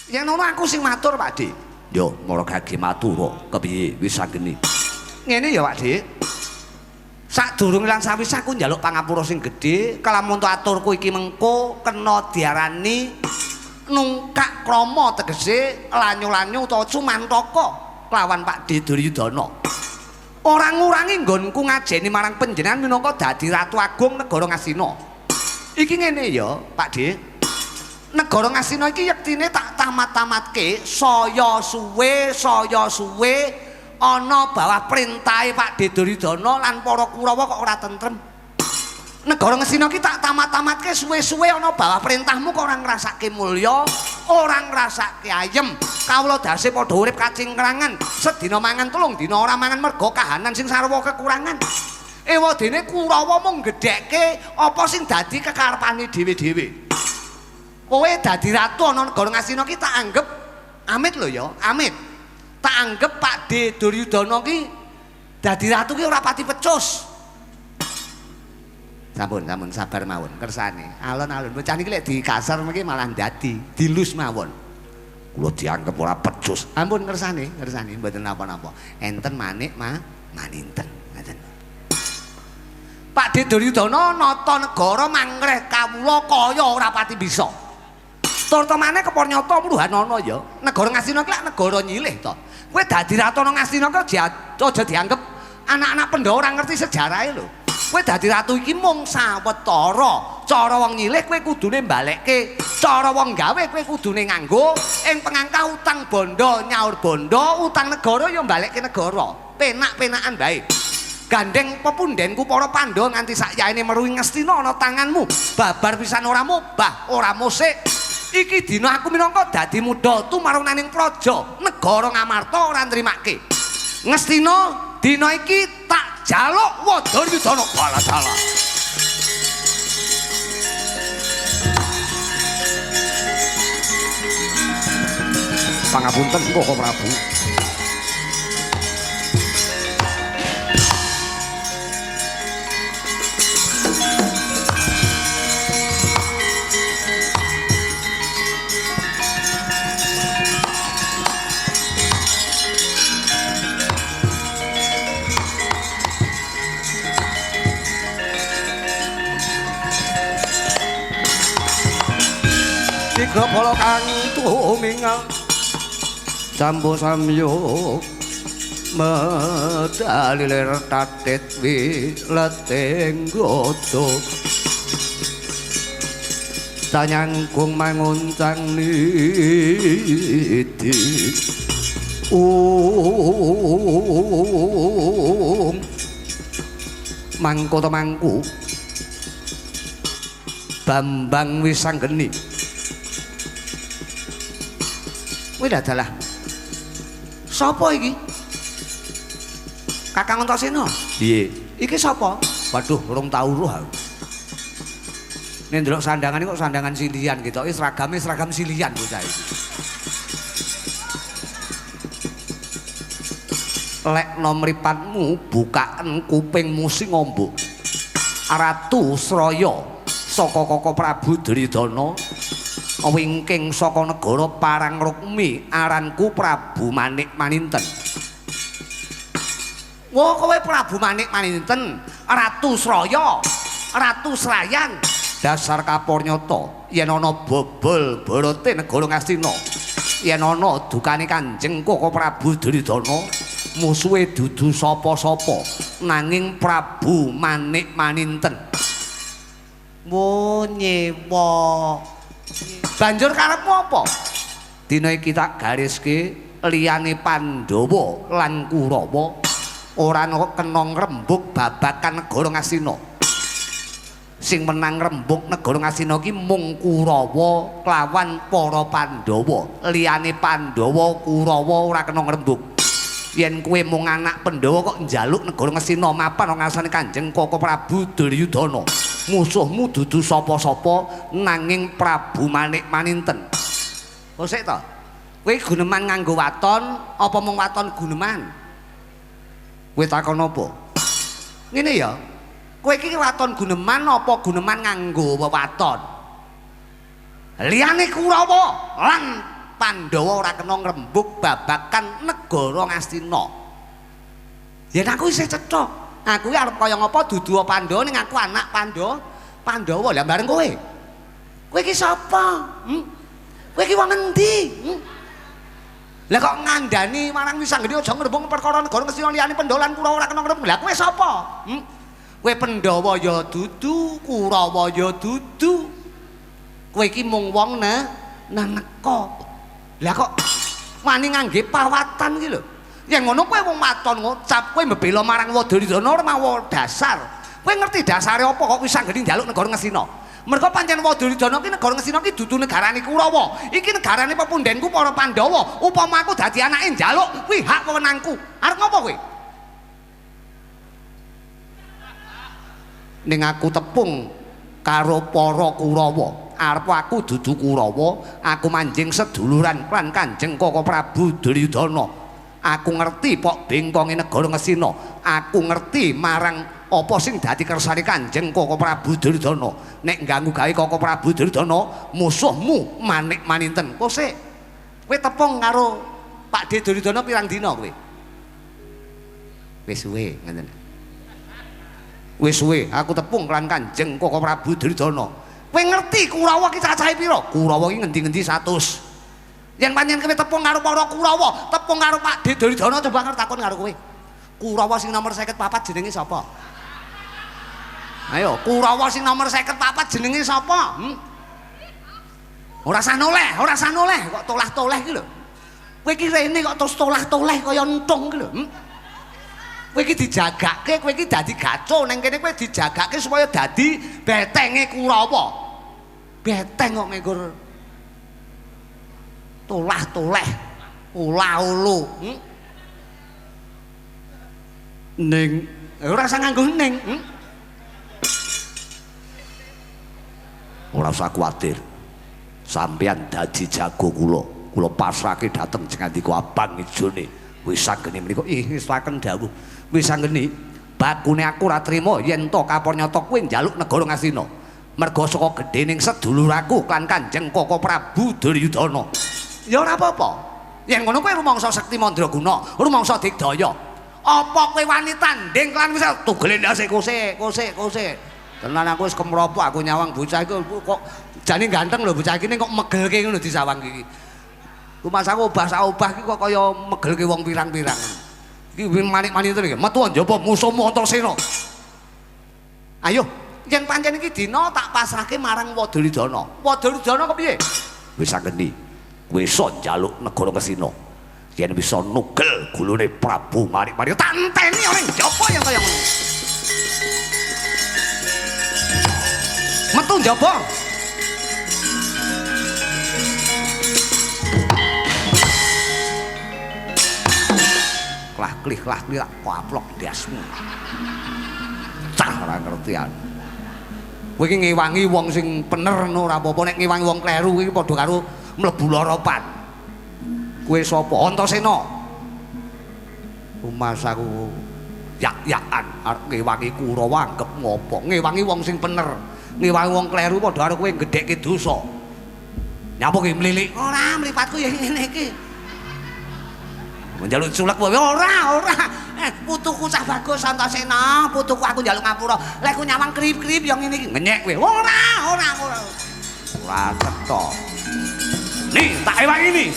Yen ana aku sing matur, Pak Dik. Yo, mara gage matur kepiye wis anggene. Ngene ya, Pak Dik. Sadurunge lan sawise aku njaluk pangapura sing gedhe, kalamun aturku iki mengko kena diarani nungkak krama tegese lanyu-lanyu utawa cumantaka kelawan Pak Dik Duryudana. Ora ngurangi nggonku ngajeni marang panjenengan minangka dadi Ratu Agung Negara Ngastina. Iki ngene ya, Pak Dik. Negara Ngastina iki yektine tak tamat-tamatke saya suwe ana bawah perintahe Pak Dik Duryudana lan para Kurawa kok ora tentrem. Negara Ngastina iki tak tamat-tamatke suwe-suwe ana bawah perintahmu kok ora ngrasake mulya, ora ngrasake ayem. Kawula dase padha urip kacingkrangan, sedina mangan 3 dina ora mangan merga kahanan sing sarwa kekurangan. Ewadene Kurawa mung gedhekke apa sing dadi kekarepane dhewe-dhewe. Kowe dadi ratu ana negara Ngastina ki tak anggep amit lho ya, amit. Tak anggep Pak D Duryudana ki dadi ratu ki ora pati pecus. Sampun, sampun sabar mawon kersane. Alon-alon bocah niki lek dikasar mengki malah dadi, dilus mawon. Kula dianggep ora pecus. Ampun kersane, kersane mboten napa-napa. Enten manik maninten, ngoten. Pak D Duryudana nata negara mangreh kawula kaya ora pati bisa. Turtamane kepornyata mruhanana ya. Negara Ngastina ki lak negara nyilih to. Kowe dadi ratu nang Ngastina ki aja dianggep anak-anak Pandhawa ora ngerti sejarahe lho. Kowe dadi ratu iki mung sawetara. Cara wong nyilih kowe kudune mbalekke, cara wong gawe kowe kudune nganggo. Ing pengangkah utang bondo nyaur bondo, utang negara ya mbalekke negara. Penak-penakan bae. Gandeng pepundenku para Pandhawa nganti sakyaene meruhi Ngastina ana tanganmu. Babar pisan ora mobah, ora mosik. Iki dina aku minangka dadi muda tumarunaning praja negara Ngamarta ora nrimake. Ngastina dina iki tak jaluk Waduryudana baladala. Pangapunten Koko Prabu. Tiga kang tumingal sambo samyo medali lir tatit wileteng godo tanyangkung manguncang niti mangko mangku Bambang Wisanggeni. Kuwi dalah. Sapa iki? Kakang Antasena. Piye? Iki sapa? Waduh, urung tau roh aku. Nek ndelok sandangan kok sandangan silian ketoke seragame seragam silian bocah iki. Lekno mripatmu, bukaen kupingmu sing ombo. Ratu Sraya saka Kaka Prabu Duryudana wingking saka negara Parangrukmi, aranku Prabu Manik Maninten. Wah, kowe Prabu Manik Maninten, Ratu Sraya, Ratu Srayan. Dasar kapornyata yen ana bobol barate negara Ngastina, yen ana dukane Kanjeng Kaka Prabu Duryudana, musuhe dudu sapa-sapa nanging Prabu Manik Maninten. Wo nyewa. Banjur karepmu apa? Dina iki tak gariske liyane Pandhawa lan Kurawa ora kena ngrembug babagan negara Ngastina. Sing menang ngrembug negara Ngastina iki mung Kurawa klawan para Pandhawa. Liyane Pandhawa, Kurawa ora kena ngrembug. Yen kowe mung anak Pandhawa kok njaluk negara Ngastina mapan ngasane Kanjeng Kaka Prabu Duryudana. Musuhmu dudu sapa-sapa nanging Prabu Manik Maninten. Oh sik to. Kowe guneman nganggo waton apa mung waton guneman? Kowe takon apa? Ngene ya. Kowe iki waton guneman apa guneman nganggo wewaton? Liyane Kurawa lan Pandhawa ora kena ngrembug babagan negara Ngastina. Yen aku isih cetha, aku iki arep kaya ngapa dudu Pandhawa ning aku anak Pandhawa. Lah bareng kowe. Kowe iki sapa? Kowe iki wong endi? Lah kok ngandani marang Wisanggeni aja ngrembug perkara negara Ngastina liyane Pandhawa lan Kurawa ora kena ngrembug. Lah kowe sapa? Kowe Pandhawa ya dudu, Kurawa ya dudu. Kowe iki mung wong naneka. Lah kok wani ngangge pawatan iki lho. Yen ngono kowe wong waton ngucap, kowe mbebela marang Waduryudana ora mawa dasar. Kowe ngerti dasare apa kok Wisanggeni njaluk negara Ngastina? Mergo pancen Waduryudana ki negara Ngastina ki dudu negarane Kurawa. Iki negarane pepundhenku para Pandhawa. Upama aku dadi anake njaluk, kuwi hak wewenangku. Arep ngopo kowe? Ning aku tepung karo para Kurawa. Arep aku dudu Kurawa, aku manjing seduluran lan Kanjeng Koko Prabu Duryudana. Aku ngerti pok bengkonge negara Ngastina. Aku ngerti marang apa sing dadi kersane Kanjeng Koko Prabu Duryudana. Nek ngganggu gawe Koko Prabu Duryudana, musuhmu manik maninten. Kosek kowe tepung karo Pak D Duryudana pirang dina kowe? Wis suwe ngoten. Wis suwe aku tepung lan Kanjeng Koko Prabu Duryudana. Kowe ngerti Kurawa ki cacahe pira? Kurawa ki ngendi-ngendi 100. Yen pancen kowe tepung karo para Kurawa, tepung karo Pak D Duryudana, coba ngerti takon karo kowe. Kurawa sing nomor 54 jenenge sapa? Ayo, Kurawa sing nomor 54 jenenge sapa? Ora sah noleh, ora sah noleh, kok tolah-toleh iki lho. Kowe iki rene kok terus tolah-toleh kaya entung iki lho. Kowe iki dijagake, kowe iki dadi gaco ning kene, kowe dijagake supaya dadi betenge Kurawa. Beteng kok nganggur tolah-toleh, ula-ulu. Ning ora usah nganggo ning. Ora usah kuwatir. Sampeyan dadi jago kula. Kula pasrahke dhateng Jengandika abang ijone. Wisanggeni menika ih wis dawuh. Wisanggeni bakune aku ora trima yen to kapornyata kowe njaluk negara Ngastina. Mergo saka gedhening sedulur aku lan Kanjeng Koko Prabu Duryudana. Ya ora apa-apa. Yen ngono kowe rumangsa sekti mandraguna, rumangsa digdaya. Apa kowe wani tanding lan wis tugele ndase kosek, kosek, kosek. Tenan aku wis kemropok aku nyawang bocah iku kok jane ganteng lho bocah iki kok megelke ngono disawang iki. Rumasaku obah-obah iki kok kaya megelke wong pirang-pirang. Iki manik-manik iki metu njaba musuhmu Antasena. Ayo, yen pancen iki dina tak pasrahke marang Waduryudana. Waduryudana kepiye? Wis angeni. Kowe iso njaluk negara Ngastina. Yen bisa nugel gulune Prabu Manik-manik tak enteni ora njaba yang kaya ngono. Metu njaba. Klah klih tak kaplok ndasmu. Cah ora ngertian. Kowe iki ngewangi wong sing pener ngono ora apa-apa, nek ngewangi wong kleru iki padha karo mlebu loropan. Kowe sapa? Antasena. Rumasaku yak-yakan arep ngewangi Kurawa anggep ngopo? Ngewangi wong sing pener, ngewangi wong kleru padha karo kowe gedhekke dosa. Nyapa ki mlilik? Ora, mripatku ya ngene iki. Njaluk culek kowe ora, ora. Putuku cah bagus Antasena, putuku aku njaluk ngapura. Lek ku nyawang krip-krip ya ngene iki. Ngenyek kowe. Ora, ora, ora. Ora cetha. Nih, tak ewangi nih.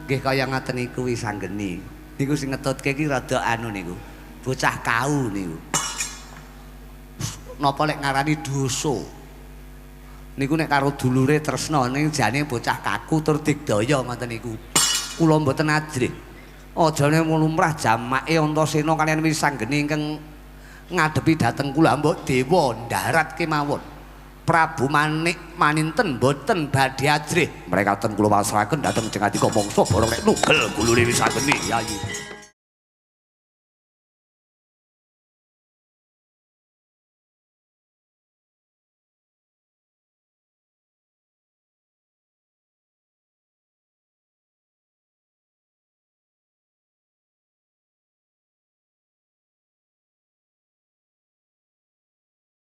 Nggih kaya ngaten niku Wisanggeni. Niku sing ngetutke iki rada anu niku. Bocah kau niku. Napa lek ngarani dosa. Niku nek karo dulure tresna ning jane bocah kaku tur digdaya ngoten niku. Kula mboten ajrih. Ajane lumrah jamake Antasena kaliyan Wisanggeni ingkang ngadepi dhateng kula mbok dewa ndarat kemawon. Prabu Manik Maninten mboten badhe ajrih. Mrekaten kula pasrahaken dhateng Jengandika mangsa bareng nek nugel gulune Wisanggeni Yayi.